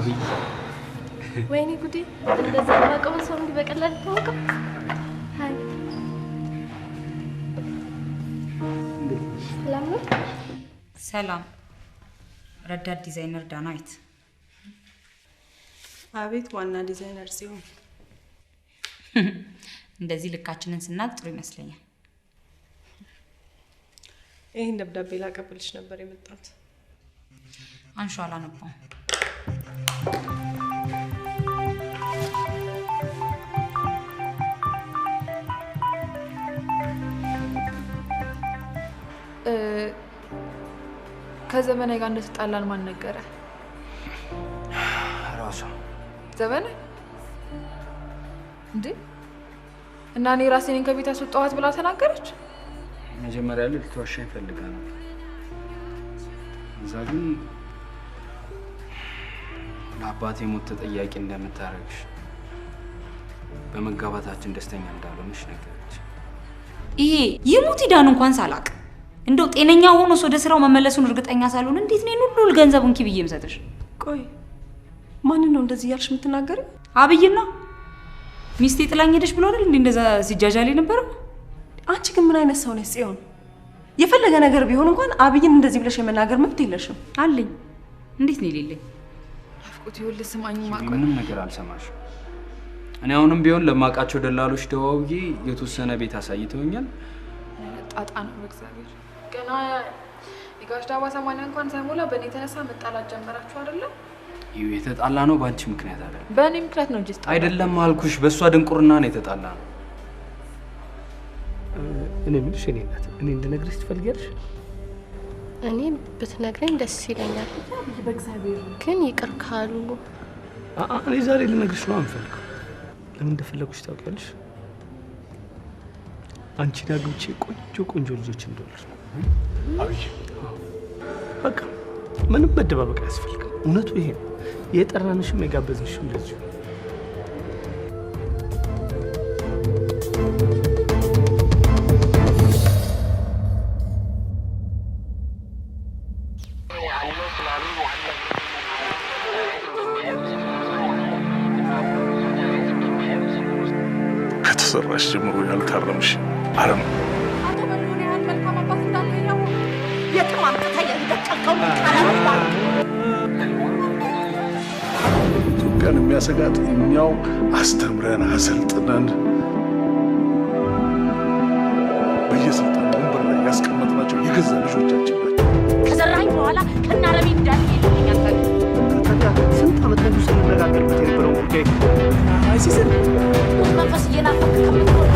አብይ። ወይኔ ጉዴ! እንደዛ የማውቀውን ሰው እንዲህ በቀላል ይታወቀው? Hi፣ ሰላም ነው? ሰላም፣ ረዳት ዲዛይነር ዳናይት። አቤት፣ ዋና ዲዛይነር ጽዮን። እንደዚህ ልካችንን ስናቅ ጥሩ ይመስለኛል። ይህን ደብዳቤ ላቀብልሽ ነበር የመጣሁት። አንሹ፣ አላነባውም። ከዘመናዊ ጋር እንደተጣላን ማን ነገረ? ራሷ። ዘመናዊ እንዴ? እና እኔ ራሴ ነኝ ከቤት ያስወጣኋት ብላ ተናገረች? መጀመሪያ ላይ ልትዋሻኝ ፈልጋ ነበር። እዛ ግን ለአባቴ ሞት ተጠያቂ እንደምታደርግሽ፣ በመጋባታችን ደስተኛ እንዳልሆነሽ ነገረች። ይሄ ይሙት ይዳን እንኳን ሳላቅ፣ እንደው ጤነኛ ሆኖስ ወደ ስራው መመለሱን እርግጠኛ ሳልሆን እንዴት ነው ይሄን ሁሉ ገንዘቡን ኪ ብዬ የምሰጥሽ? ቆይ፣ ማንን ነው እንደዚህ እያልሽ የምትናገሪው? አብይን ነው። ሚስቴ ጥላኝ ሄደች ብሎ አይደል እንዴ እንደዛ ሲጃጃል የነበረው? አንቺ ግን ምን አይነት ሰው ነሽ ጽዮን? የፈለገ ነገር ቢሆን እንኳን አብይን እንደዚህ ብለሽ የመናገር መብት የለሽም። አለኝ። እንዴት ነው የሌለኝ? ናፍቆት፣ ይኸውልህ፣ ስማኝ ማቆይ ምንም ነገር አልሰማሽም። እኔ አሁንም ቢሆን ለማውቃቸው ደላሎች ደዋውዬ የተወሰነ ቤት አሳይተውኛል። ጣጣ ነው በእግዚአብሔር። ገና የጋሽ ዳባ 80 እንኳን ሳይሞላ በእኔ የተነሳ መጣላት ጀመራችሁ አይደለም? ይኸው የተጣላ ነው በአንቺ ምክንያት አይደለም። በእኔ ምክንያት ነው እንጂ የተጣላው። አይደለም አልኩሽ፣ በእሷ ድንቁርና ነው የተጣላ ነው። እኔ የምልሽ የእኔ እናት፣ እኔ እንድነግርሽ ትፈልጊያለሽ? እኔ ብትነግረኝ ደስ ይለኛል፣ በእግዚአብሔር ግን ይቅር ካሉ። እኔ ዛሬ ልነግርሽ ነው የምፈልገው። ለምን እንደፈለጉሽ ታውቂያለሽ? አንቺን አግብቼ ቆንጆ ቆንጆ ልጆች እንደወልድ ነው። አብይ። በቃ ምንም መደባበቅ አያስፈልግም። እውነቱ ይሄ ነው። የጠራንሽም የጋበዝንሽም ለዚሁ ነው። ከተሰራሽ ጀምሮ ያልታረምሽ አረም። አቶ በሪሁን ያህል መልካም አባት እንዳለ እያወቅሁ የትም አምጥተህ የደቀልከውን ቃላት። ኢትዮጵያን የሚያሰጋት እኛው አስተምረን አሰልጥነን በየስልጣን ወንበር ላይ ያስቀመጥናቸው የገዛ ልጆቻችን ናቸው። ከዘራኝ በኋላ ከናረቢ እንዳለ ይልኛል። ታዲያ ስንት ዓመት ሙሉ ስንነጋገርበት የነበረውን ጉዳይ አይሲስን ሙት መንፈስ እየናፈቅ ከምትኖር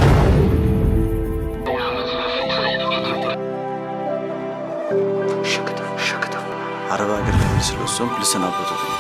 አረብ ሀገር ለመሄድ ስለወሰንኩ ልሰናበቶት ነው።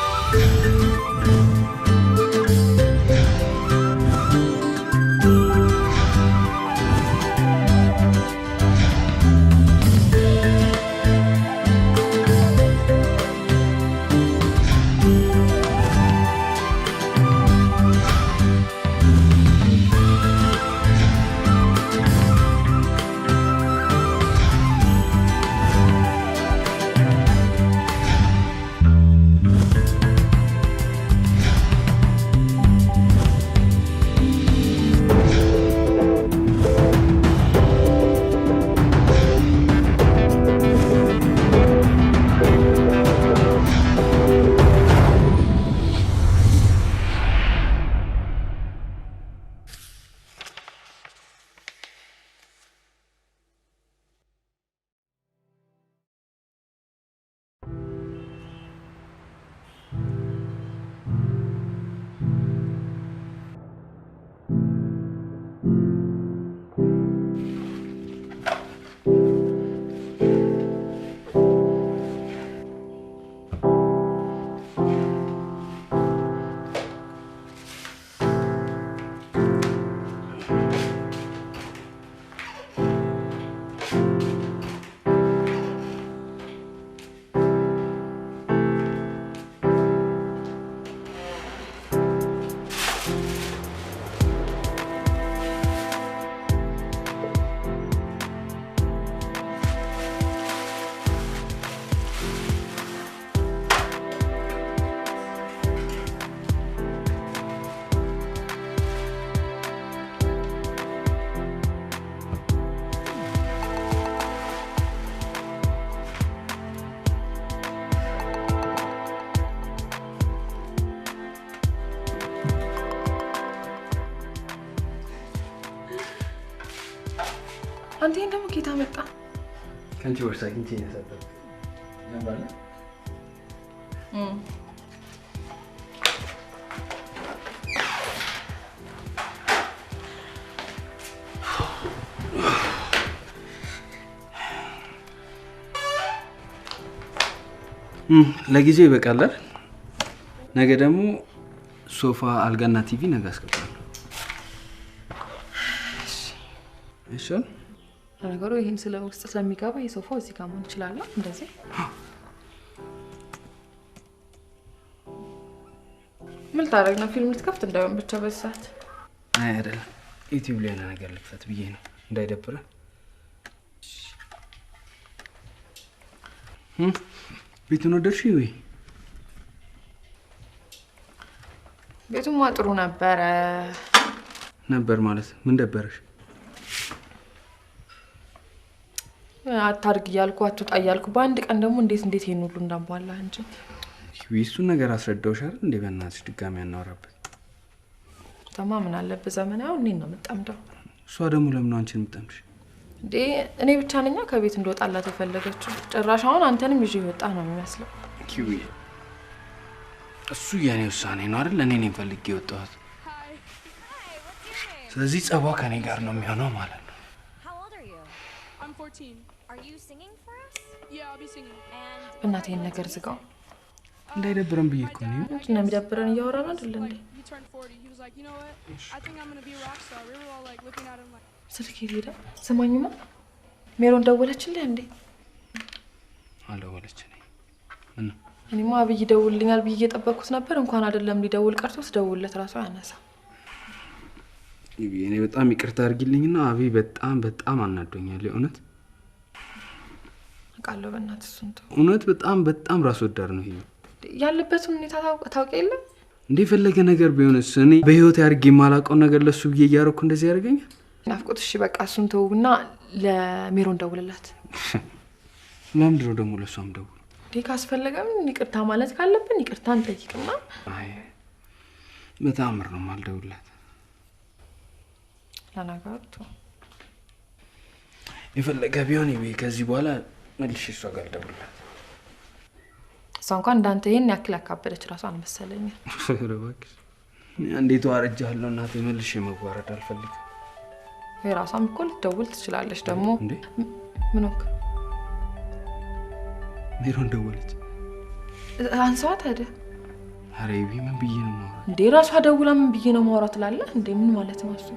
አንተ ይሄን ደግሞ ጌታ መጣ። ከአንቺ ቦርሳ አግኝቼ ነው ያሳጠብኩት። ያምራል። ለጊዜው ይበቃል አይደል? ነገ ደግሞ ሶፋ፣ አልጋና ቲቪ ነገ አስገባለሁ። እሺ። እሺ። ለነገሩ ይሄን ስለ ውስጥ ስለሚገባ የሶፋው እዚህ ጋር መሆን ይችላል። እንደዚህ ምን ታደርግ ነው? ፊልም ልትከፍት እንዳይሆን ብቻ በዚህ ሰዓት። አይ አይደለም፣ ዩቲዩብ ላይ የሆነ ነገር ልክፈት ብዬ ነው እንዳይደብረን። ቤቱን ወደድሽው ወይ? ቤቱማ ጥሩ ነበረ። ነበር ማለት ምን ደበረሽ? አታርግ እያልኩ አትውጣ እያልኩ በአንድ ቀን ደግሞ እንዴት እንዴት ይሄን ሁሉ እንዳሟላ እንጂ። እሱን ነገር አስረዳሁሽ አይደል እንዴ? በእናትሽ ድጋሚ አናወራበት። ተማ ምን አለብህ ዘመናዊ እኔን ነው የምጠምደው። እሷ ደግሞ ለምን አንቺን የምጠምድሽ? እንዴ እኔ ብቻ ነኛ ከቤት እንደወጣላት የፈለገችው። ጭራሽ አሁን አንተንም ይዤ ወጣ ነው የሚመስለው። ኪዊ እሱ የኔ ውሳኔ ነው አይደል? እኔ ነኝ ፈልጌ የወጣሁት። ስለዚህ ጸቧ ከኔ ጋር ነው የሚሆነው ማለት ነው። በእናትህ ይሄን ነገር ዝጋው። እንዳይደብረን ብዬ እኮ ነው። ምንድን ነው የሚደብረን? እያወራን አይደል እንዴ? ስልክ የት ሄደ? ስማኝማ ሜሮን ደወለችልህ እንዴ? አልደወለችልኝም። ምን? እኔማ አብይ ይደውልልኛል ብዬ እየጠበቅኩት ነበር። እንኳን አይደለም ሊደውል ቀርቶ ስደውልለት ራሱ አያነሳም። እኔ በጣም ይቅርታ አድርጊልኝና አብይ በጣም በጣም አናዶኛል። የእውነት አውቃለሁ። በእናትህ እሱን ተው። እውነት በጣም በጣም ራስ ወዳድ ነው ይሄ። ያለበትን ሁኔታ ታውቅ የለ እንዴ? የፈለገ ነገር ቢሆንስ እኔ በህይወቴ አድርጌ የማላውቀውን ነገር ለሱ ብዬ እያደረኩ እንደዚህ ያደርገኛል? ናፍቆት። እሺ በቃ እሱን ተውና ለሜሮን ደውልላት። ለምንድን ነው ደግሞ ለእሷም ደውል? እንዴ ካስፈለገም ይቅርታ ማለት ካለብን ይቅርታ እንጠይቅና። አይ በተአምር ነው የማልደውልላት። ለነገሩ ተው። የፈለገ ቢሆን ከዚህ በኋላ መልሼ እሷ ጋር ልደውልላት። እሷ እንኳን እንዳንተ ይሄን ያክል ያካበደች ራሷ አልመሰለኝም። ኧረ እባክሽ እንዴት ተዋርጃለሁ እናቴ። መልሼ መዋረድ አልፈልግም። የራሷም እኮ ልትደውል ትችላለች። ደግሞ ምን ሆንክ? ሜሮን ደወለች። አንሳዋ ታዲያ። ኧረ ይቢ ምን ብዬ ነው የማወራት? እንዴ ራሷ ደውላ ምን ብዬ ነው የማወራት ትላለህ እንዴ? ምን ማለት ነው እሱ?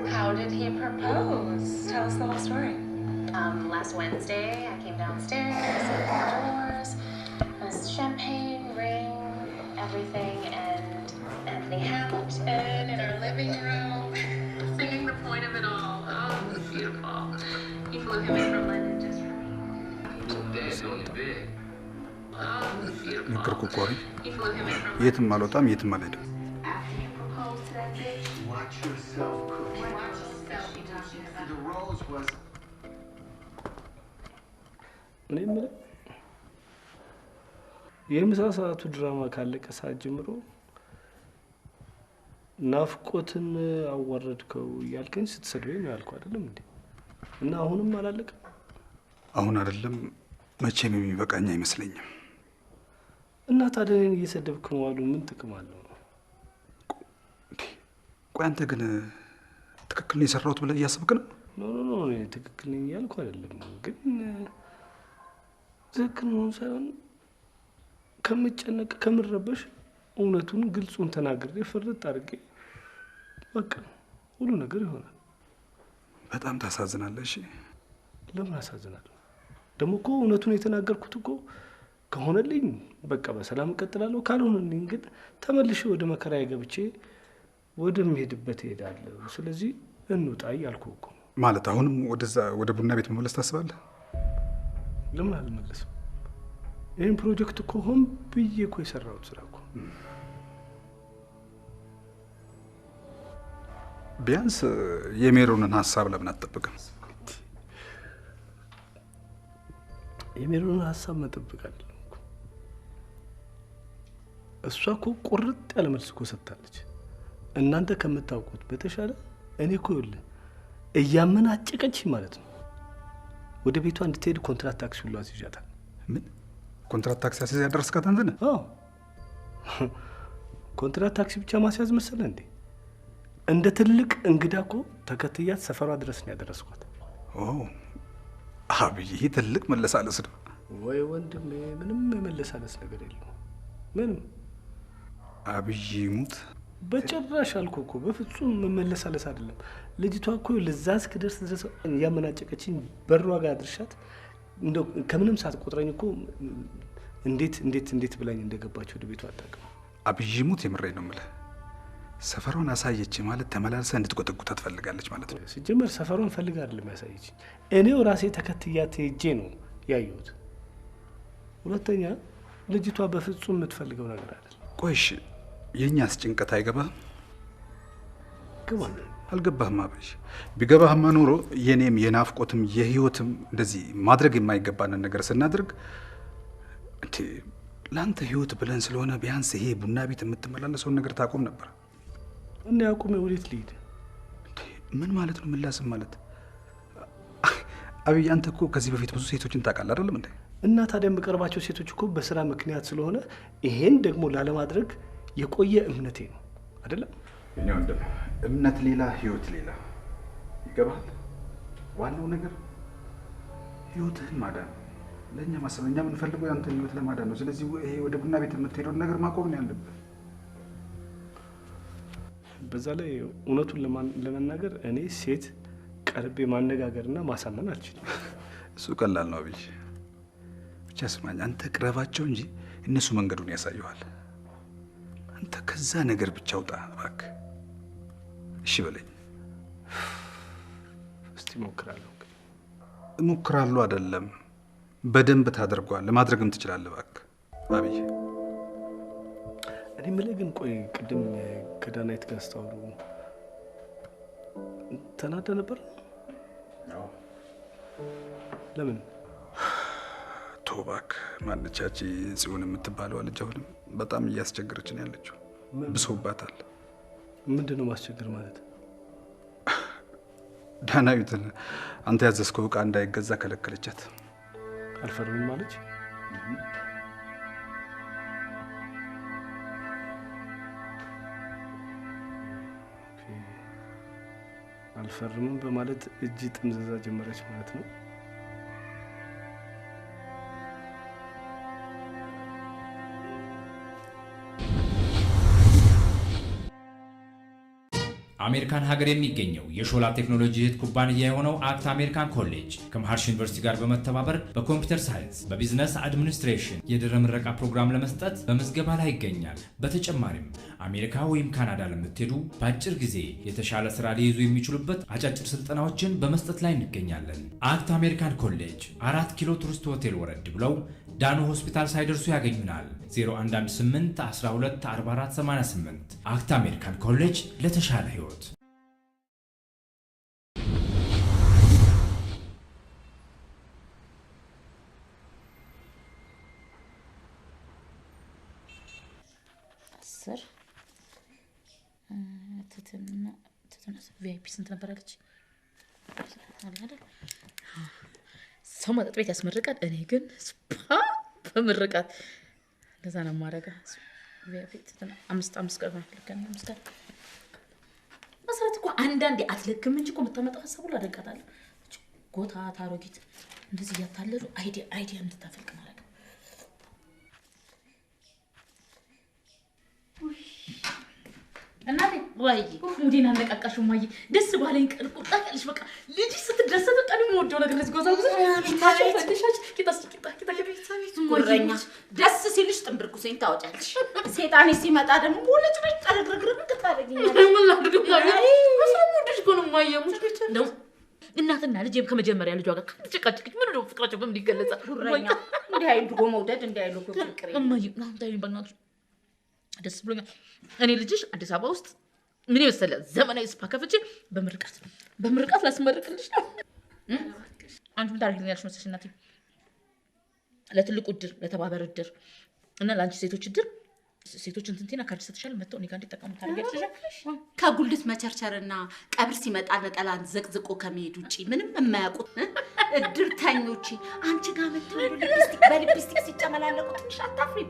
How did he propose? Tell us the whole story. Last Wednesday, I came downstairs, opened the doors, there was champagne, ring, everything, and Anthony Hamilton in our living room, singing the point of it all. Oh, it was beautiful. He flew him in from London just for me. Oh, it was beautiful. ነገርኩህ እኮ አይደል? He flew him in from የትም አልወጣም፣ የትም አልሄድም። After you proposed to that bitch. Watch yourself, Cookie. Watch yourself. She talking about. The rose was እኔ የምልህ የምሳ ሰዓቱ ድራማ ካለቀ ሰዓት ጀምሮ ናፍቆትን አዋረድከው እያልከኝ ስትሰድበኝ ነው ያልኩህ አይደለም እንዴ? እና አሁንም አላለቀም? አሁን አይደለም መቼም የሚበቃኝ አይመስለኝም። እና ታዲያ እኔን እየሰደብክ መዋሉ ምን ጥቅም አለው? ቆይ አንተ ግን ትክክል ነው የሰራሁት ብለህ እያሰብክ ነው? No no no፣ እኔ ትክክል ነኝ እያልኩ አይደለም፣ ግን ትክክል መሆን ሳይሆን ከምጨነቅ ከምረበሽ እውነቱን ግልጹን ተናግሬ ፍርጥ አድርጌ በቃ ሁሉ ነገር ይሆናል። በጣም ታሳዝናለህ። እሺ ለምን አሳዝናለሁ? ደግሞ እኮ እውነቱን የተናገርኩት እኮ ከሆነልኝ በቃ በሰላም እቀጥላለሁ፣ ካልሆነልኝ ግን ተመልሼ ወደ መከራዬ ገብቼ ወደምሄድበት እሄዳለሁ። ስለዚህ እንውጣ እያልኩ እኮ ነው። ማለት አሁንም ወደዛ ወደ ቡና ቤት መመለስ ታስባለህ? ለምን አልመለስም? ይህን ፕሮጀክት እኮ ሆን ብዬ እኮ የሰራሁት ስራ እኮ። ቢያንስ የሜሮንን ሀሳብ ለምን አትጠብቅም? የሜሮንን ሀሳብ መጠበቅ አይደለም እኮ። እሷ እኮ ቁርጥ ያለ መልስ እኮ ሰጥታለች። እናንተ ከምታውቁት በተሻለ እኔ እኮ ይኸውልህ እያመናጨቀች ማለት ነው። ወደ ቤቷ እንድትሄድ ኮንትራት ታክሲ ሁሉ አስይዣታል። ምን ኮንትራት ታክሲ አስይዘህ ያደረስካት አንተ ነህ? አዎ። ኮንትራት ታክሲ ብቻ ማስያዝ መሰለህ እንዴ? እንደ ትልቅ እንግዳ እኮ ተከትያት ሰፈሯ ድረስ ነው ያደረስኳት። ኦ አብይ፣ ይሄ ትልቅ መለሳለስ ነው። ወይ ወንድሜ፣ ምንም የመለሳለስ ነገር የለውም። ምንም። አብይ ይሙት በጭራሽ አልኩህ እኮ በፍጹም መመለሳለስ አይደለም። ልጅቷ እኮ ለዛ እስክደርስ ድረስ እያመናጨቀችኝ በሯ ጋር አድርሻት እንደው ከምንም ሳትቆጥረኝ እኮ እንዴት እንዴት እንዴት ብላኝ እንደገባች ወደ ቤቷ አታውቅም። አብይ ይሙት፣ የምሬን ነው የምልህ። ሰፈሯን አሳየች ማለት ተመላልሰህ እንድትጎተጉታት ትፈልጋለች ማለት ነው። ሲጀመር ሰፈሯን ፈልጋ አይደለም ያሳየችኝ፣ እኔው ራሴ ተከትያት ሄጄ ነው ያየሁት። ሁለተኛ ልጅቷ በፍጹም የምትፈልገው ነገር አይደለም። ቆይ እሺ፣ የእኛስ ጭንቀት አይገባህም? ግባ። አልገባህም አብይ። ቢገባህማ ኖሮ የኔም የናፍቆትም የህይወትም እንደዚህ ማድረግ የማይገባንን ነገር ስናደርግ እንዴ ለአንተ ህይወት ብለን ስለሆነ ቢያንስ ይሄ ቡና ቤት የምትመላለሰውን ነገር ታቆም ነበር። እና ያቁሜ ወዴት ልሂድ? ምን ማለት ነው ምላስም ማለት? አብይ አንተ እኮ ከዚህ በፊት ብዙ ሴቶችን ታውቃለህ አይደለም እንዴ? እና ታዲያ የምቀርባቸው ሴቶች እኮ በስራ ምክንያት ስለሆነ ይሄን ደግሞ ላለማድረግ የቆየ እምነቴ ነው አይደለም? የኔ ወንድም እምነት ሌላ ህይወት ሌላ። ይገባሃል? ዋናው ነገር ህይወትህን ማዳን ነው። ለእኛ ማሰብ እኛ የምንፈልገው ያንተን ህይወት ለማዳን ነው። ስለዚህ ይሄ ወደ ቡና ቤት የምትሄደውን ነገር ማቆም ነው ያለብህ። በዛ ላይ እውነቱን ለመናገር እኔ ሴት ቀርቤ ማነጋገርና ማሳመን አልችልም። እሱ ቀላል ነው አብይ። ብቻ ስማኝ፣ አንተ ቅረባቸው እንጂ እነሱ መንገዱን ያሳዩሃል። አንተ ከዛ ነገር ብቻ ውጣ እባክህ። እሺ በለኝ። እስቲ እሞክራለሁ። እሞክራለሁ አይደለም፣ በደንብ ታደርገዋለህ፣ ማድረግም ትችላለህ። እባክህ አብይ። እኔ የምልህ ግን ቆይ ቅድም ከዳናይት ጋር ስታወሩ ተናደ ነበር? አዎ። ለምን? ተው እባክህ። ማነች ያቺ ጽዮን የምትባለዋ ልጅ አሁንም በጣም እያስቸገረች ነው ያለችው። ብሶባታል። ምንድን ነው ማስቸገር ማለት? ዳናዊትን አንተ ያዘዝከው ዕቃ እንዳይገዛ ከለከለቻት። አልፈርምም አለች? አልፈርምም በማለት እጅ ጥምዘዛ ጀመረች ማለት ነው። አሜሪካን ሀገር የሚገኘው የሾላ ቴክኖሎጂ እህት ኩባንያ የሆነው አክት አሜሪካን ኮሌጅ ከመሃርሽ ዩኒቨርሲቲ ጋር በመተባበር በ computer science፣ በ business administration የድህረ ምረቃ ፕሮግራም ለመስጠት በምዝገባ ላይ ይገኛል። በተጨማሪም አሜሪካ ወይም ካናዳ ለምትሄዱ በአጭር ጊዜ የተሻለ ስራ ሊይዙ የሚችሉበት አጫጭር ስልጠናዎችን በመስጠት ላይ እንገኛለን። አክት አሜሪካን ኮሌጅ 4 ኪሎ ቱሪስት ሆቴል ወረድ ብለው ዳኖ ሆስፒታል ሳይደርሱ ያገኙናል። 0118 12 44 88 አክት አሜሪካን ኮሌጅ ለተሻለ ህይወት። አስር ትትና VIP ስንት ነበር አለች? ሰው መጠጥ ቤት ያስመርቃል። እኔ ግን spa በምርቃት እንደዛ ነው የማደርገው። VIP ትትና 5 5 ቀን አምስት ቀን መሰረት እኮ አንዳንዴ አትለክም እንጂ እኮ የምታመጣው ሀሳብ ሁሉ አደንቃታለሁ። ጎታ ታሮጊት እንደዚህ እያታለሉ idea እንድታፈልቅ ማድረግ ነው። እናቴ ወይ ሙዴን አነቃቃሽው። እማዬ ደስ ባለኝ ቀን እኮ ታውቂያለሽ፣ በቃ ልጅ ስትደሰት በቃ እኔ የምወደው ነገር ለዚህ ጎዛጉዝ ጉረኛ ደስ ሲልሽ ጥንብር ኩሴን ታወጫለሽ። ሴጣኔ ሲመጣ ደግሞ ሙልጭ ልጭ ጠርግርግርግ ታደርጊኛለሽ። ምን ላድርግ እማዬ? ስለምወድሽ እኮ ነው እማዬ። እንደው እናትና ልጄም ከመጀመሪያ ልጇ ጋር ከተጨቃጨቀች ምን ነው ፍቅራቸው በምን ይገለጻል? ጉረኛ እንዲህ አይሉ መውደድ እንዲህ አይሉ ፍቅር እማዬ። አሁን ታይኝ በእናትሽ ደስ ብሎኛል። እኔ ልጅሽ አዲስ አበባ ውስጥ ምን የመሰለ ዘመናዊ spa ከፍቼ በምርቃት ላስመርቅልሽ ነው። አንቺ ምን ታደርጊልኛለሽ መሰለሽ እናቴ? ለትልቁ እድር፣ ለተባበር እድር እና ለአንቺ ሴቶች እድር ሴቶች እንትንቴና ካርድ ሰጥሻለሁ፣ መጥተው እኔ ጋር እንዲጠቀሙ ታደርጊያለሽ። ከጉልት መቸርቸርና ቀብር ሲመጣ ነጠላን ዘቅዝቆ ከመሄድ ውጪ ምንም የማያውቁት እድርተኞች አንቺ ጋር መጥተው በሊፕስቲክ ሲጨመላለቁ ትንሽ አታፍሪም?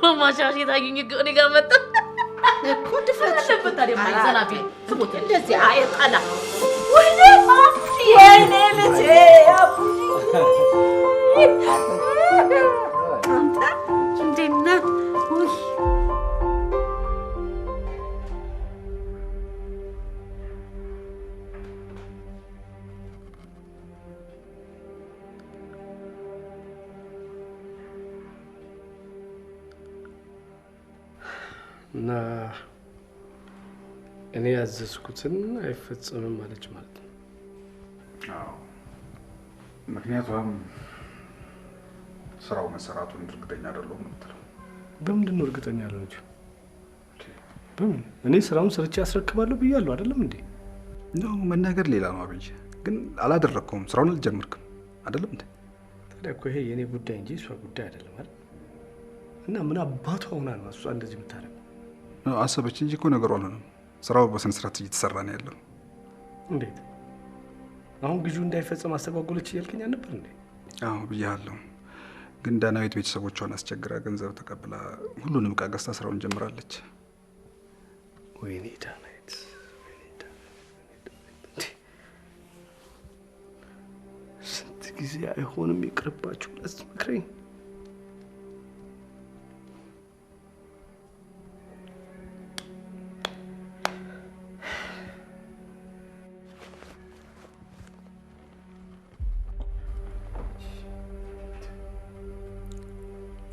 ማማሻሽ የታዩኝ እኔ ጋር መጣ እኮ ድፍረት አለበት። ታዲያ ማይዘና ቢል ስሞት እንደዚህ አይጣላ። ወይኔ ወይኔ ልጄ አቡዬ አንተ እንዴት ነህ? ውይ እና እኔ ያዘዝኩትን አይፈጸምም ማለች ማለት ነው። አዎ፣ ምክንያቱም ስራው መሰራቱን እርግጠኛ አይደለሁም ነው የምትለው። በምንድን ነው እርግጠኛ ያልሆነችው? በምን? እኔ ስራውን ሰርቼ አስረክባለሁ ብያለሁ አይደለም እንዴ? ነው መናገር ሌላ ነው አብይ። ግን አላደረግከውም፣ ስራውን አልጀመርክም አይደለም እንዴ? ታዲያ እኮ ይሄ የኔ ጉዳይ እንጂ እሷ ጉዳይ አይደለም አይደል? እና ምን አባቷ ሆና ነው እሷ እንደዚህ የምታደርገው? አሰበች እንጂ እኮ ነገሩ አልሆነም። ስራው በስነ ስርዓት እየተሰራ ነው ያለው። እንዴት አሁን ግዢው እንዳይፈጸም አስተጓጎለች እያልከኝ አልነበር እንዴ? አዎ ብያለሁ። ግን ዳናዊት ቤተሰቦቿን አስቸግራ ገንዘብ ተቀብላ ሁሉንም ዕቃ ገዝታ ስራውን ጀምራለች። ወይኔ ዳናዊት፣ ወይኔ ዳናዊት፣ ስንት ጊዜ አይሆንም ይቅርባችሁ ብላ ስትመክረኝ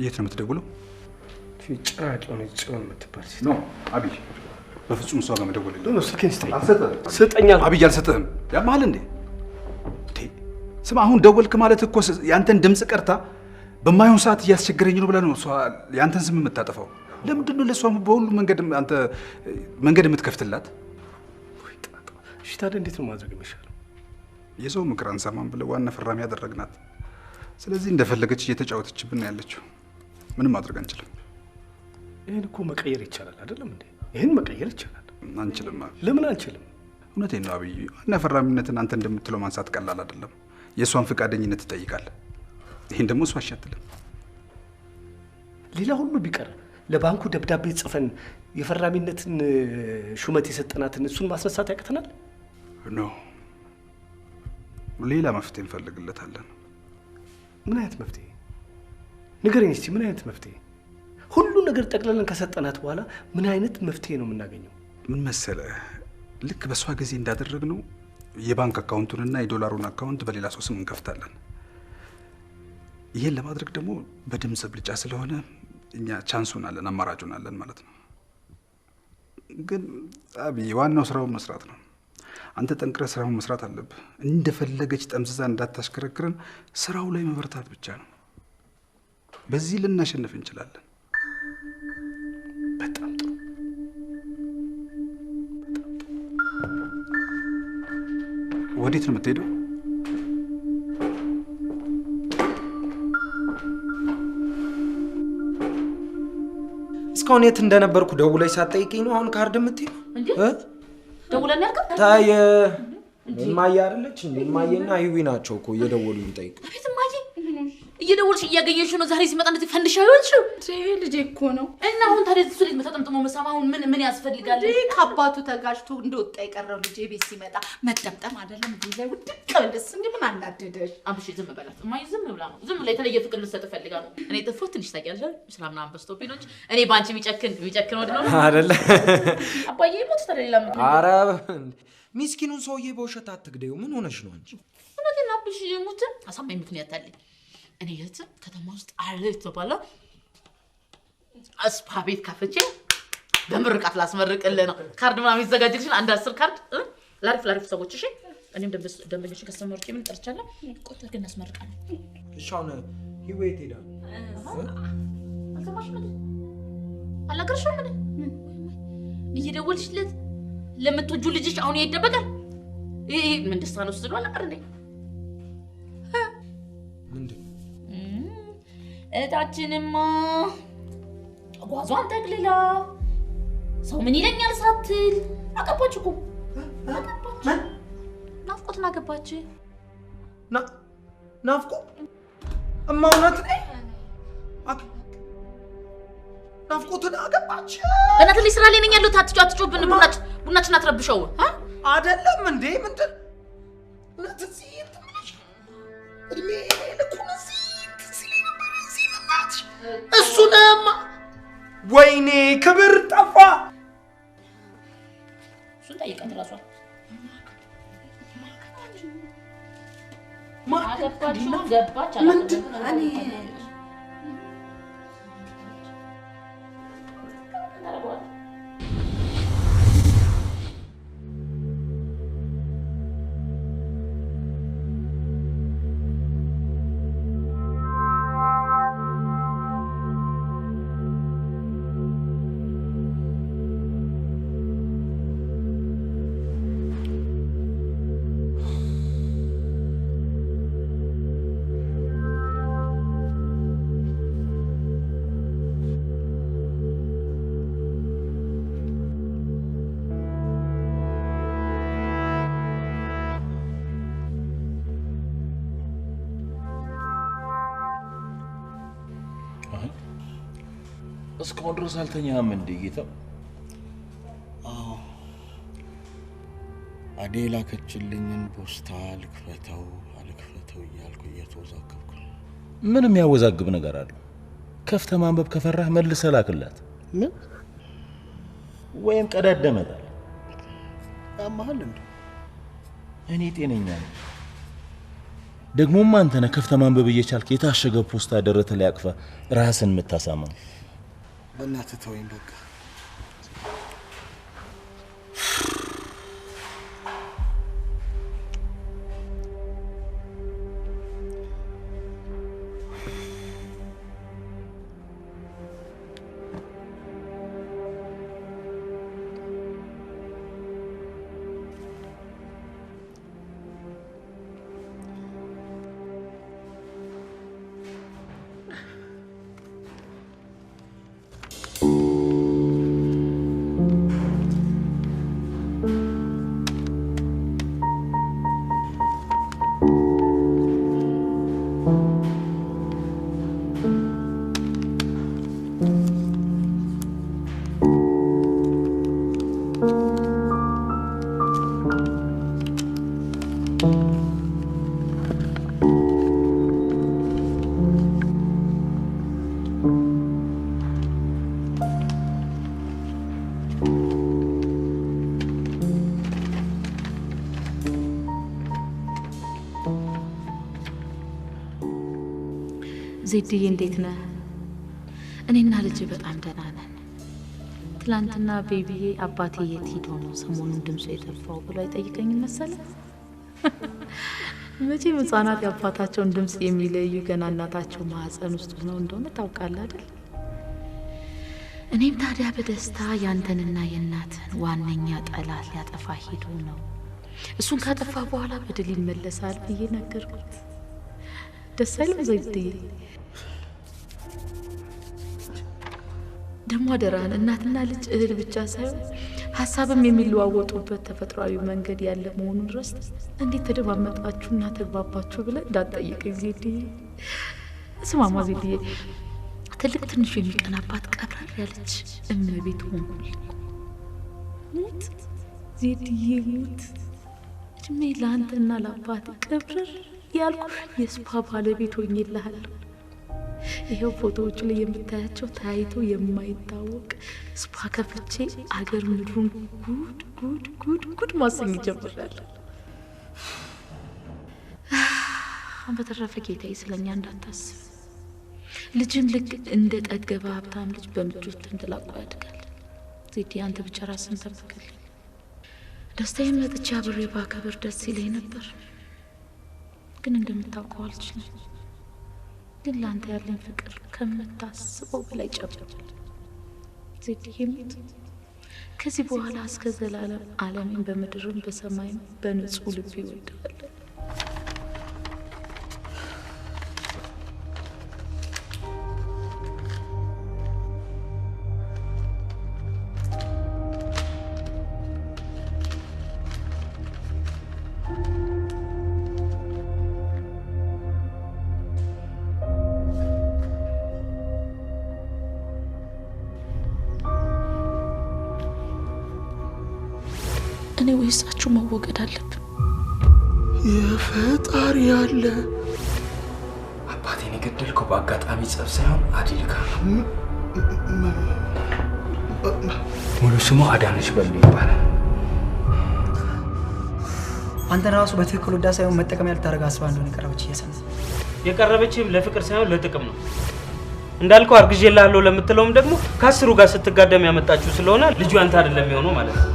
የት ነው የምትደውለው? ጭራቅ የሆነች ጽዮን የምትባል ሴት። No አብይ፣ በፍጹም እሷ ጋር መደወል የለም። ስልኬን ስጠኝ። አልሰጥህም። ስጠኝ አብይ፣ አልሰጥህም። ያመሃል እንዴ? ስማ፣ አሁን ደወልክ ማለት እኮ ያንተን ድምፅ ቀርታ በማይሆን ሰዓት እያስቸገረኝ ነው ብለህ ነው እሷ ያንተን ስም የምታጠፋው። ለምንድን ነው ለእሷ በሁሉ መንገድ አንተ መንገድ የምትከፍትላት? እሺ ታዲያ እንዴት ነው ማድረግ የሚሻለው? የሰው ምክር አንሰማም ብለህ ዋና ፈራሚ ያደረግናት። ስለዚህ እንደፈለገች እየተጫወተችብን ነው ያለችው። ምንም ማድረግ አንችልም። ይሄን እኮ መቀየር ይቻላል አይደለም እንዴ? ይሄን መቀየር ይቻላል። አንችልም። ለምን አንችልም? እውነቴን ነው አብይ። ዋና ፈራሚነትን አንተ እንደምትለው ማንሳት ቀላል አይደለም። የእሷን ፈቃደኝነት ትጠይቃለህ። ይሄን ደግሞ እሷ አትልም። ሌላ ሁሉ ቢቀር ለባንኩ ደብዳቤ ጽፈን የፈራሚነትን ሹመት የሰጠናትን እሱን ማስነሳት ያቅተናል? No፣ ሌላ መፍትሄ እንፈልግለታለን። ምን አይነት መፍትሄ ንገረኝ እስቲ። ምን አይነት መፍትሄ? ሁሉ ነገር ጠቅልለን ከሰጠናት በኋላ ምን አይነት መፍትሄ ነው የምናገኘው? ምን መሰለህ፣ ልክ በሷ ጊዜ እንዳደረግነው የባንክ አካውንቱንና የዶላሩን አካውንት በሌላ ሰው ስም እንከፍታለን። ይሄን ለማድረግ ደግሞ በድምጽ ብልጫ ስለሆነ እኛ chance ኡን አለን፣ አማራጩን አለን ማለት ነው። ግን አብይ፣ ዋናው ስራውን መስራት ነው። አንተ ጠንክረህ ስራውን መስራት አለብህ። እንደፈለገች ጠምዝዛ እንዳታሽከረክረን ስራው ላይ መበርታት ብቻ ነው። በዚህ ልናሸንፍ እንችላለን። በጣም ጥሩ። ወዴት ነው የምትሄደው? እስካሁን የት እንደነበርኩ ደውለሽ ሳትጠይቂኝ ነው አሁን ካርድ የምትይው? እንዴ ደውለን ያልከው? ታይ እማዬ አይደለች እንዴ? እማዬና ህዊ ናቸው እኮ እየደወሉ የሚጠይቁ። አቤት እማዬ፣ እየደወልሽ እያገኘሽው ነው። ዛሬ ሲመጣ እንደዚህ ፈንድሻ ይሆንሽው ልጄ እኮ ነው። እና አሁን ታዲያ እሱ ልጅ ተጠምጥሞ መሳም አሁን ምን ምን ያስፈልጋል? ከአባቱ ተጋጭቶ እንደወጣ የቀረው ልጄ ቤት ሲመጣ መጠምጠም አይደለም እንዴ? ላይ ውድቅ ብለስ እንዴ ምን አናደደሽ? አብሽ ዝም በላት እማዬ፣ ዝም ብላ ነው። ዝም ብላ የተለየ ፍቅር ልትሰጥ ፈልጋ ነው። እኔ ጥፎ ትንሽ ታውቂያለሽ፣ ስራ ምናምን በዝቶብኝ ነው እንጂ እኔ ባንቺ ቢጨክን ወድ ነው አይደለ? አባዬ ሞት ታዲያ ሌላ ምን? ኧረ ሚስኪኑን ሰውዬ በውሸት አትግደይው። ምን ሆነሽ ነው አንቺ? እውነቴን አብሽ ሙት አሳማኝ ምክንያት አለኝ። እኔ የት ከተማ ውስጥ አለ የተባለ spa ቤት ከፍቼ በምርቃት ላስመርቅልህ ነው። ካርድ ምናምን ይዘጋጅልሽን አንድ 10 ካርድ ላሪፍ ላሪፍ ሰዎች። እሺ እኔም ደንበኞችን customer ኦቼ ምን ጠርቻለሁ። ቆጥ አድርገን እናስመርቃለን። እሺ አሁን ህይወት ሄዳ አልሰማሽም እንዴ? አልነገርሽም እንዴ? እየደወልሽለት ለምትወጂው ልጅሽ አሁን ይደበቃል? ይሄ ምን ደስታ ነው ስትለው አልነበር እንዴ? ምንድን እህታችንማ ጓዟን ጠቅልላ ሰው ምን ይለኛል ሳትል አገባች እኮ። አገባች። ናፍቆትን አገባች። ናፍቆ እማ እውነት ነኝ? ናፍቆትን አገባች። በእናትህ ልጅ ስራ ላይ ነኝ ያለሁት። አትጮህብን። ቡናችን አትረብሸው። አይደለም እንዴ? ምንድን እውነት እዚህ እንትን ብለሽ እድሜ ልኩን እዚህ እንትን ሲለኝ ነበር። እዚህ በእናትሽ እሱንማ ወይኔ ክብር ጠፋ። እሱን ጠይቃት እራሷን። አገባችው ገባች ምንድን እኔ እስካሁን ድረስ አልተኛህም እንዴ ጌታው? አዎ፣ አዴ ላከችልኝን ፖስታ ልክፈተው አልክፈተው እያልኩ እየተወዛገብኩ ነው። ምን የሚያወዛግብ ነገር አለው? ከፍተህ ማንበብ ከፈራህ መልሰህ ላክላት። ምን ወይም ቀዳደመታል። ያመሃል እንዴ? እኔ ጤነኛ ነኝ። ደግሞም አንተ ነህ ከፍተህ ማንበብ እየቻልክ የታሸገ ፖስታ ደረትህ ላይ አቅፈህ ራስን የምታሳመው። በእናትህ ተወኝ በቃ። ዜድዬ እንዴት ነህ? እኔና ልጅ በጣም ደህና ነን። ትላንትና ቤቢዬ አባቴ የት ሄዶ ነው ሰሞኑን ድምፁ የጠፋው ብሎ አይጠይቀኝም መሰለ። መቼም ህጻናት የአባታቸውን ድምፅ የሚለዩ ገና እናታቸው ማህፀን ውስጥ ሆነው እንደሆነ ታውቃለህ አይደል? እኔም ታዲያ በደስታ ያንተንና የእናትህን ዋነኛ ጠላት ሊያጠፋ ሄዶ ነው፣ እሱን ካጠፋ በኋላ በድል ይመለሳል ብዬ ነገርኩት። ደስ አይልም ዘይድዬ? ደግሞ አደራህን እናትና ልጅ እህል ብቻ ሳይሆን ሀሳብም የሚለዋወጡበት ተፈጥሯዊ መንገድ ያለ መሆኑን ረስተህ እንዴት ተደማመጣችሁና ተግባባችሁ ብለህ እንዳትጠይቀኝ ዜድዬ። ስማማ ዜድዬ፣ ትልቅ ትንሹ የሚቀናባት ቀብረር ያለች እመቤት ሆንኩልህ። ሙት ዜድዬ ሙት። እድሜ ለአንተና ለአባት ቀብረር ያልኩ የስፓ ባለቤት ሆኜልሃለሁ። ይኸው ፎቶዎቹ ላይ የምታያቸው ታይቶ የማይታወቅ ስፓ ከፍቼ አገር ምድሩን ጉድ ጉድ ጉድ ጉድ ማሰኘት ጀምሬያለሁ። በተረፈ ጌታዬ ስለኛ እንዳታስብ። ልጅም ልክ እንደ ጠገበ ሀብታም ልጅ በምቾት ተንደላቆ ያድጋል። ዜዲ አንተ ብቻ ራስን ጠብቅልኝ። ደስታዬን መጥቼ አብሬ ባከብር ደስ ይለኝ ነበር፣ ግን እንደምታውቀው አልችልም። ግን ለአንተ ያለኝ ፍቅር ከምታስበው በላይ ጨምሯል። ዜድዬ ሙት፣ ከዚህ በኋላ እስከ ዘላለም ዓለምን በምድርም በሰማይም በንጹህ ልብ ይወዳል። እኔ ወይሳችሁ መወገድ አለብን። የፈጣሪ ያለ አባቴን የገደልከው በአጋጣሚ ጸብ ሳይሆን አዲልካ ሙሉ ስሙ አዳነች በሉ ይባላል። አንተን ራሱ በትክክል ወዳ ሳይሆን መጠቀም ያልታረጋ አስባ እንደሆነ የቀረበች እየሰማ የቀረበችም ለፍቅር ሳይሆን ለጥቅም ነው። እንዳልከው አርግዤልሃለሁ ለምትለውም ደግሞ ከአስሩ ጋር ስትጋደም ያመጣችሁ ስለሆነ ልጁ ያንተ አይደለም የሚሆነው ማለት ነው።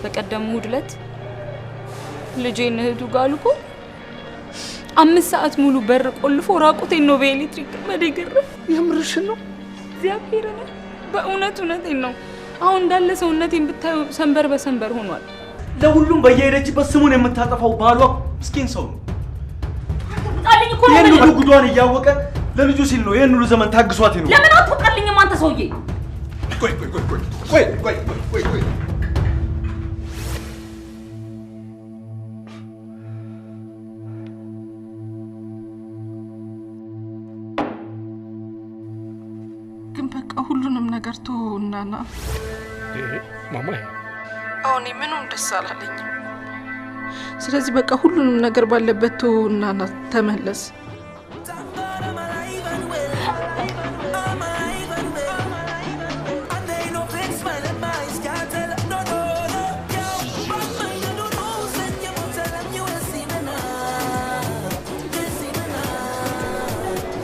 በቀደሙ እሑድ ዕለት ልጄን እህቱ ጋር ልኮ 5 ሰዓት ሙሉ በር ቆልፎ ራቁቴን ነው በኤሌክትሪክ ገመድ የገረፈኝ። የምርሽን ነው? እግዚአብሔርን በእውነት እውነቴን ነው። አሁን እንዳለ ሰውነቴን ብታዩ ሰንበር በሰንበር ሆኗል። ለሁሉም በየሄደችበት ስሙን የምታጠፋው ባሏ ምስኪን ሰው ነው። ውጣልኝ እኮ ነው ይሄን ሁሉ የምልህ። ጉዷን እያወቀ ለልጁ ሲል ነው ይሄን ሁሉ ዘመን ታግሷት የኖረው። ለምን አትወጣልኝም አንተ ሰውዬ? ቆይ ቆይ ቆይ ቆይ ቆይ ቆይ ቆይ ቆይ ግን በቃ ሁሉንም ነገር ተወውና ና። ማማዬ አሁን ምንም ደስ አላለኝም። ስለዚህ በቃ ሁሉንም ነገር ባለበት ተወውና ና፣ ተመለስ።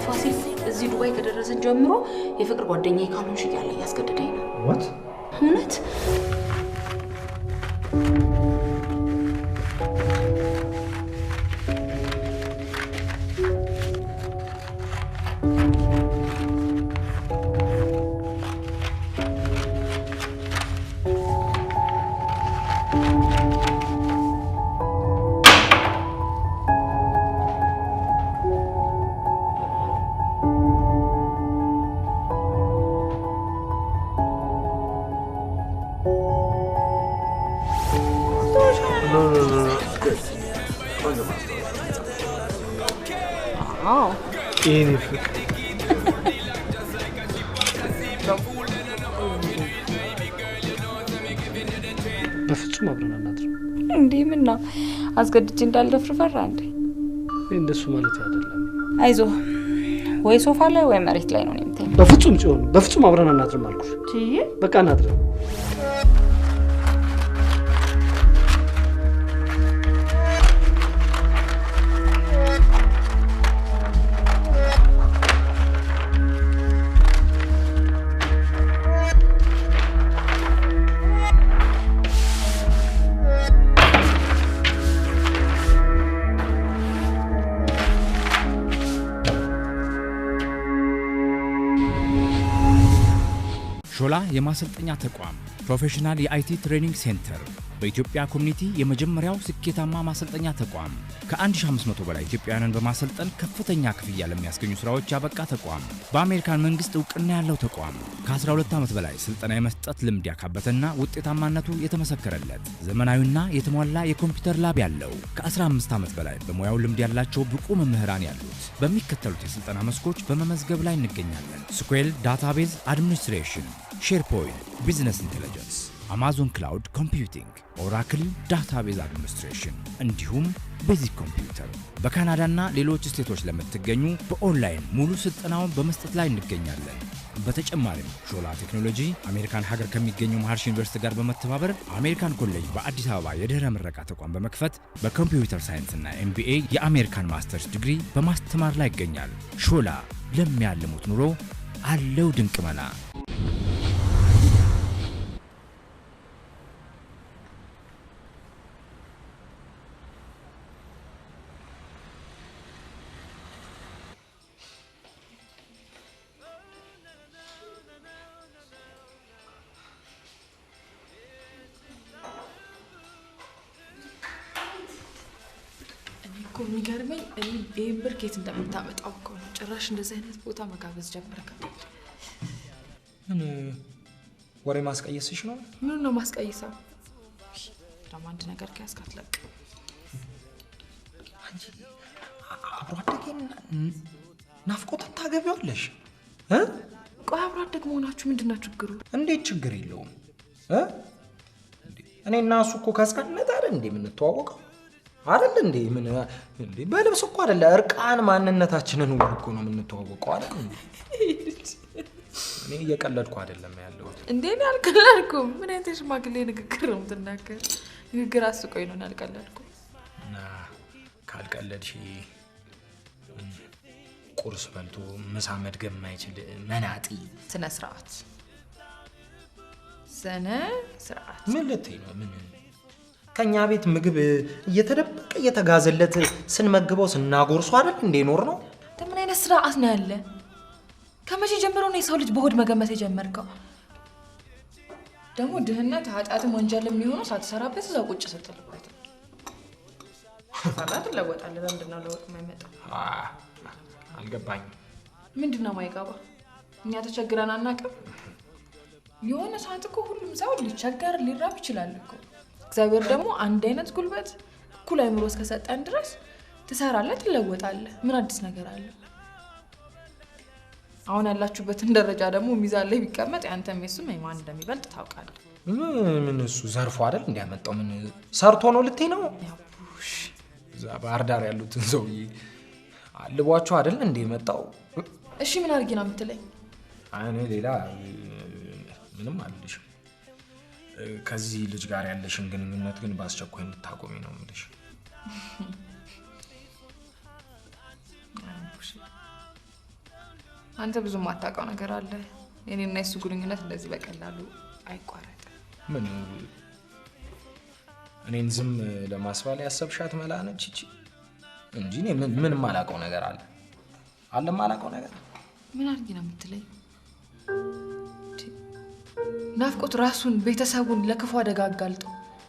ፋሲል እዚህ ዱባይ ከደረስን ጀምሮ የፍቅር ጓደኛዬ ካልሆንሽ እያለ እያስገደደኝ ነው። What? እውነት አዎ የኔ ፍቅር በፍጹም አብረን አናድርም። እንዴ ምን ነው አስገድጄ እንዳልደፍር ፈራ እንዴ? እኔ እንደሱ ማለት አይደለም። አይዞ ወይ ሶፋ ላይ ወይ መሬት ላይ ነው እኔ የምተኛው። በፍጹም ጽዮን፣ በፍጹም አብረን አናድርም አልኩሽ። በቃ አናድርም። ሾላ የማሰልጠኛ ተቋም professional የ IT training center በኢትዮጵያ community የመጀመሪያው ስኬታማ ማሰልጠኛ ተቋም ከ1500 በላይ ኢትዮጵያውያንን በማሰልጠን ከፍተኛ ክፍያ ለሚያስገኙ ስራዎች ያበቃ ተቋም፣ በአሜሪካን መንግስት እውቅና ያለው ተቋም፣ ከ12 ዓመት በላይ ስልጠና የመስጠት ልምድ ያካበተና ውጤታማነቱ የተመሰከረለት ዘመናዊና የተሟላ የኮምፒውተር lab ያለው፣ ከ15 ዓመት በላይ በሙያው ልምድ ያላቸው ብቁ መምህራን ያሉት፣ በሚከተሉት የስልጠና መስኮች በመመዝገብ ላይ እንገኛለን። SQL፣ database administration፣ SharePoint፣ business intelligence፣ Amazon cloud computing፣ Oracle database administration እንዲሁም basic computer። በካናዳና ሌሎች ስቴቶች ለምትገኙ በኦንላይን ሙሉ ስልጠናውን በመስጠት ላይ እንገኛለን። በተጨማሪም ሾላ ቴክኖሎጂ አሜሪካን ሀገር ከሚገኘው መሀርሺ ዩኒቨርሲቲ ጋር በመተባበር አሜሪካን ኮሌጅ በአዲስ አበባ የድህረ ምረቃ ተቋም በመክፈት በ computer science ና MBA የአሜሪካን ማስተርስ ዲግሪ በማስተማር ላይ ይገኛል። ሾላ ለሚያልሙት ኑሮ አለው ድንቅ መላ። የሚገርመኝ እኔ ይሄን ብር ከየት እንደምታመጣው እኮ ነው። ጭራሽ እንደዚህ አይነት ቦታ መጋበዝ ጀመርክ። ምን ወሬ ማስቀየስሽ ነው? ምን ነው ማስቀየሰው? ደግሞ አንድ ነገር ከያዝክ አትለቅም። አንቺ አብሮ አደጌን ናፍቆትን ታገቢዋለሽ? ቆይ አብሮ አደግ መሆናችሁ ምንድን ነው ችግሩ? እንዴት ችግር የለውም። እኔና እሱ እኮ ከህፃንነት አይደል እንዴ የምንተዋወቀው? አይደል እንዴ? ምን እንዴ በልብስ እኮ አይደለ እርቃን ማንነታችንን ሁሉ እኮ ነው የምንተዋወቀው አይደል እንዴ? እኔ እየቀለድኩ አይደለም ያለሁት። እንዴ እኔ አልቀለድኩም። ምን አይነት የሽማግሌ ንግግር ነው የምትናገር? ንግግር አስቆኝ ነው። እኔ አልቀለድኩም። እና ካልቀለድሽ ቁርስ በልቶ ምሳ መድገም የማይችል መናጢ። ስነ ስርዓት፣ ስነ ስርዓት። ምን ልትይ ነው? ምን ከኛ ቤት ምግብ እየተደበቀ እየተጋዘለት ስንመግበው ስናጎርሰው አይደል እንዴ ኖር ነው? ምን አይነት ስርዓት ነው ያለ? ከመቼ ጀምሮ ነው የሰው ልጅ በሆድ መገመት የጀመርከው? ደግሞ ድህነት ኃጢአትም ወንጀልም የሚሆነው ሳትሰራበት እዛው ቁጭ ስትልበት ነው። ሰራ ትለወጣለህ። በምንድን ነው ለውጥ የማይመጣው? አልገባኝም። ምንድን ነው የማይገባ? እኛ ተቸግረን አናውቅም? የሆነ ሰዓት እኮ ሁሉም ሰው ሊቸገር ሊራብ ይችላል እኮ። እግዚአብሔር ደግሞ አንድ አይነት ጉልበት እኩል አይምሮ እስከሰጠን ድረስ ትሰራለህ፣ ትለወጣለህ። ምን አዲስ ነገር አለ? አሁን ያላችሁበትን ደረጃ ደግሞ ሚዛን ላይ ቢቀመጥ ያንተም የሱም የማን እንደሚበልጥ ታውቃለህ። ምን እሱ ዘርፎ አይደል እንዲያመጣው? ምን ሰርቶ ነው ልትይ ነው? እዛ ባህር ዳር ያሉትን ሰውዬ አልቧቸው አይደል እንደ የመጣው? እሺ ምን አድርጊ ነው የምትለኝ? እኔ ሌላ ምንም አልልሽም። ከዚህ ልጅ ጋር ያለሽን ግንኙነት ግን በአስቸኳይ እንድታቆሚ ነው የምልሽ። አንተ ብዙ የማታውቀው ነገር አለ። የኔና የሱ ግንኙነት እንደዚህ በቀላሉ አይቋረጥም። ምን እኔን ዝም ለማስባል ያሰብሻት መላ ነች እቺ እንጂ እኔ ምን የማላውቀው ነገር አለ? አለ የማላውቀው ነገር? ምን አድርጊ ነው የምትለኝ? ናፍቆት ራሱን ቤተሰቡን ለክፉ አደጋ አጋልጦ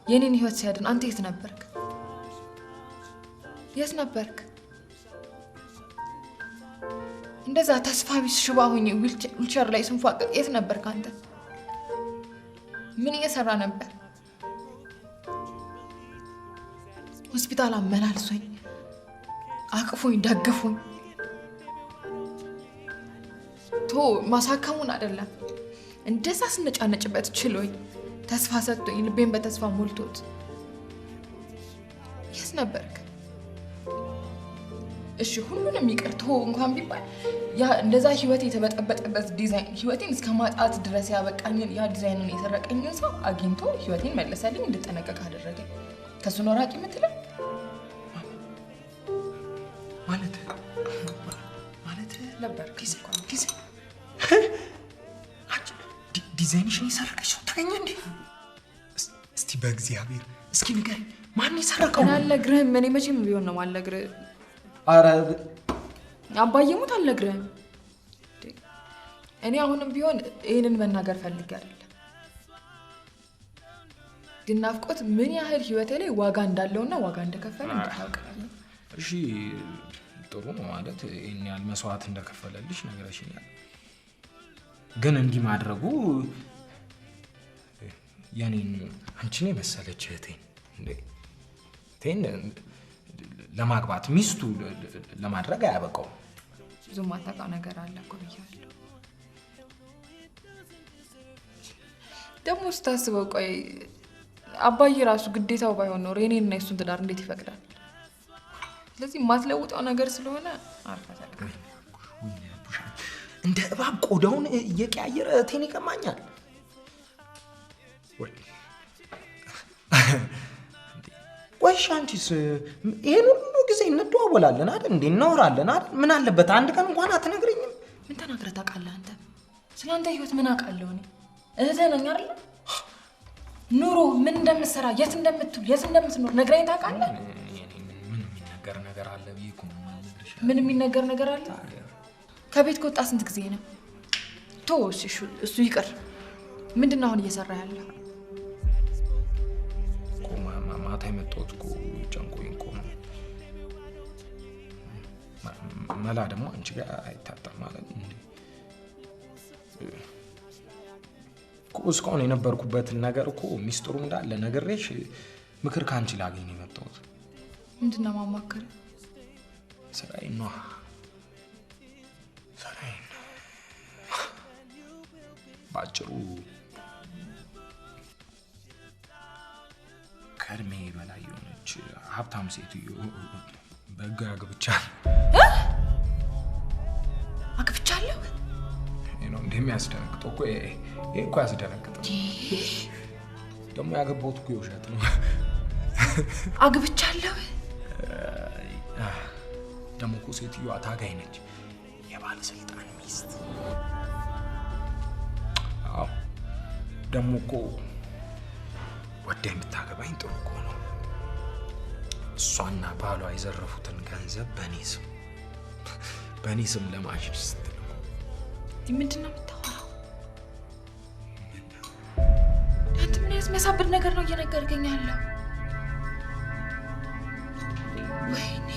የኔን ህይወት ሲያድን አንተ የት ነበርክ? የት ነበርክ? እንደዛ ተስፋ ቢስ ሽባ ሆኜ ዊልቸር ላይ ስንፏቀቅ የት ነበርክ አንተ? ምን እየሰራ ነበር? ሆስፒታል አመላልሶኝ አቅፎኝ ደግፎኝ ቶ ማሳከሙን አይደለም እንደዛ ስነጫነጭበት ችሎኝ ተስፋ ሰጥቶኝ ልቤን በተስፋ ሞልቶት የት ነበርክ? እሺ ሁሉንም ይቅር ተው እንኳን ቢባል ያ እንደዛ ህይወቴ የተበጠበጠበት ዲዛይን ህይወቴን እስከ ማጣት ድረስ ያበቃኝን ያ ዲዛይኑን የሰረቀኝን ሰው አግኝቶ ህይወቴን መለሰልኝ፣ እንድጠነቀቅ አደረገኝ። ከሱ ነው ራቂ የምትለው? ማለት ማለት ነበርክ ዲዛይንሽን የሰረቀች ሰው ተገኘ እንዴ? እስቲ በእግዚአብሔር እስኪ ንገሪኝ፣ ማን የሰረቀው? እኔ አልነግርህም። እኔ መቼም ቢሆን ነው የማልነግርህ። ኧረ አባዬ ሙት አልነግርህም። እኔ አሁንም ቢሆን ይህንን መናገር ፈልጌ አይደለም፣ ግን ናፍቆት ምን ያህል ህይወቴ ላይ ዋጋ እንዳለውና ዋጋ እንደከፈለ እንድታውቅ። እሺ ጥሩ ነው ማለት ይህን ያህል መስዋዕት እንደከፈለልሽ ነግረሽኛል። ግን እንዲህ ማድረጉ የኔን አንቺን የመሰለች እህቴን እንዴ እህቴን ለማግባት ሚስቱ ለማድረግ አያበቃውም። ብዙ የማታውቀው ነገር አለ እኮ ብያለሁ። ደግሞ ስታስበው ቆይ አባዬ ራሱ ግዴታው ባይሆን ኖሮ የኔንና የሱን ትዳር እንዴት ይፈቅዳል? ስለዚህ የማትለውጠው ነገር ስለሆነ አርፈህ ተቀመጥ። እንደ እባብ ቆዳውን እየቀያየረ እህቴን ይቀማኛል። ቆይ እሺ፣ አንቺስ ይሄን ሁሉ ጊዜ እንደዋወላለን አይደል እንዴ? እናወራለን አይደል? ምን አለበት አንድ ቀን እንኳን አትነግረኝም? ምን ተናግረህ ታውቃለህ አንተ? ስለ አንተ ህይወት ምን አውቃለሁ እኔ? እህትህ ነኝ አይደል? ኑሮ ምን እንደምትሰራ፣ የት እንደምትውል፣ የት እንደምትኖር ነግረኝ ታውቃለህ? ምን የሚነገር ነገር አለ ብዬ እኮ ነው የማልነግርሽ። ምን የሚነገር ነገር አለ? ከቤት ከወጣ ስንት ጊዜ ነው? ቶ እሺ፣ እሱ ይቅር። ምንድን ነው አሁን እየሰራ ያለው? እኮ ማታ የመጣሁት እኮ ጨንቆኝ እኮ ነው። መላ ደግሞ አንቺ ጋር አይታጣም ማለት እንዴ? እኮ እስካሁን የነበርኩበትን ነገር እኮ ሚስጥሩ እንዳለ ነግሬሽ ምክር ከአንቺ ላገኝ ነው የመጣሁት። ምንድን ነው ማማከር? ስራዬን ነዋ፣ ስራዬን ነው። በአጭሩ ከእድሜ በላይ የሆነች ሀብታም ሴትዮ በሕግ አግብቻለሁ። አግብቻለሁ? ይሄ ነው እንደሚያስደነግጠው እኮ ይሄ እኮ ያስደነግጠው። ደግሞ ያገባሁት እኮ የውሸት ነው። አግብቻለሁ? ደግሞ እኮ ሴትዮዋ ታጋይ ነች፣ የባለስልጣን ሚስት። አዎ ደግሞ እኮ ወዳ የምታገባኝ ጥሩ እኮ ነው። እሷና ባሏ የዘረፉትን ገንዘብ በእኔ ስም ለማሸሽ ስትል እኮ። ምንድን ነው የምታወራው? አንተ ምን አይነት የሚያሳብድ ነገር ነው እየነገርከኝ ያለው? ወይኔ